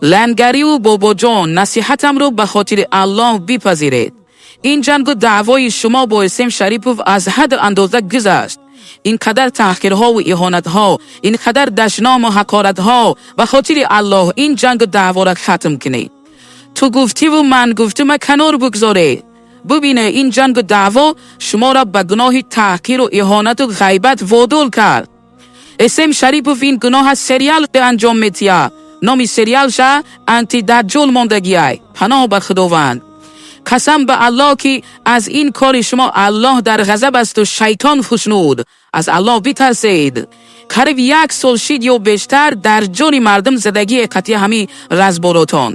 Лангариву бобоҷон, насиҳатамро ба хотири Аллоҳ бипазиред. Ин ҷангу даъвои шумо бо Эсем Шарипов аз ҳад андоза гузашт. Ин қадар таҳқирҳову иҳонатҳо, ин қадар дашному ҳақоратҳо, ба хотири Аллоҳ ин ҷангу даъворо хатм кунед. Ту гуфтиву ман гуфтима канор бигзоред. Бубине, ин ҷангу даъво шуморо ба гуноҳи таҳқиру иҳонату ғайбат водор кард. Эсем Шарипов ин гуноҳа сериал анҷом метиҳад. Номи сериалша «Антидаҷҷол» мондагиай. Паноҳ ба Худованд. Қасам ба Аллоҳ, ки аз ин кори шумо Аллоҳ дар ғазаб асту шайтон хушнуд. Аз Аллоҳ битарсед. Қариб як сол шид ё бештар дар ҷони мардум задагие қатъи ҳамин разборотон.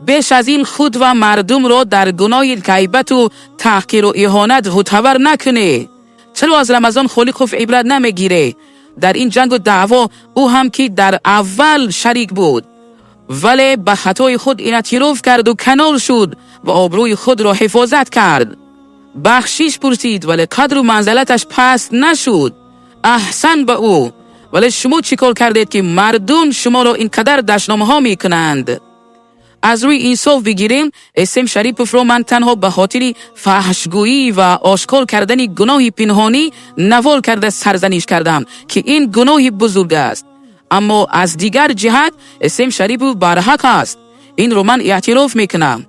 Беш аз ин худ ва мардумро дар гуноҳи ғайбату таҳқиру иҳонат ғӯтавар накунед. Чаро аз Рамазон Холиқов ибрат намегиред? Дар ин ҷангу даъво ӯ ҳам ки дар аввал шарик буд, вале ба хатои худ эътироф карду канор шуд ва обрӯи худро ҳифозат кард. Бахшиш пурсид, вале қадру манзалаташ паст нашуд. Аҳсан ба ӯ. Вале шумо чӣ кор кардед, ки мардум шуморо ин қадар дашномҳо мекунанд? Аз рӯи инсоф бигирем, Эсем Шариповро ман танҳо ба хотири фаҳшгӯӣ ва ошкор кардани гуноҳи пинҳонӣ навор карда сарзаниш кардам, ки ин гуноҳи бузург аст. Аммо аз дигар ҷиҳат Эсем Шарипов барҳақ аст. Инро ман эътироф мекунам.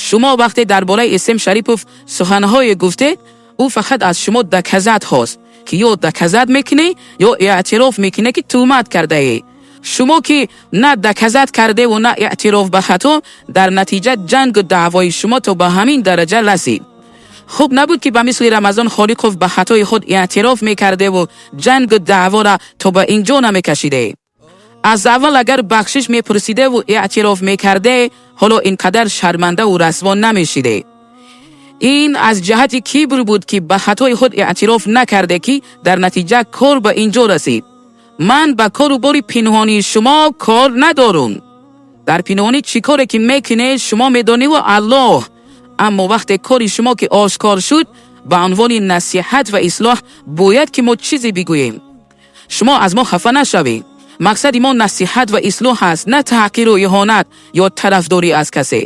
Шумо вақте дар бораи Эсем Шарипов суханҳое гуфтед, ӯ фақат аз шумо доказать хост, ки ё доказать мекунӣ, ё эътироф мекунӣ, ки туҳмат кардаӣ. Шумо ки на доказать кардеву, на эътироф ба хато, дар натиҷа ҷангу даъвои шумо то ба ҳамин дараҷа расид. Хуб набуд, ки ба мисли Рамазон Холиқов ба хатои худ эътироф мекардеву ҷангу даъвора то ба ин ҷо намекашиде. Аз аввал агар бахшиш мепурсидеву эътироф мекарде, ҳоло ин қадар шармандаву расво намешиде. Ин аз ҷиҳати кибр буд, ки ба хатои худ эътироф накарде, ки дар натиҷа кор ба ин ҷо расид. Ман ба кору бори пинҳонии шумо кор надорум. Дар пинҳонӣ чӣ коре ки мекунед, шумо медониву Аллоҳ. Аммо вақте кори шумо ки ошкор шуд, ба унвони насиҳат ва ислоҳ бояд ки мо чизе бигӯем. Шумо аз мо хафа нашавед. Мақсади мо насиҳат ва ислоҳ аст, на таҳқиру иҳонат ё тарафдорӣ аз касе.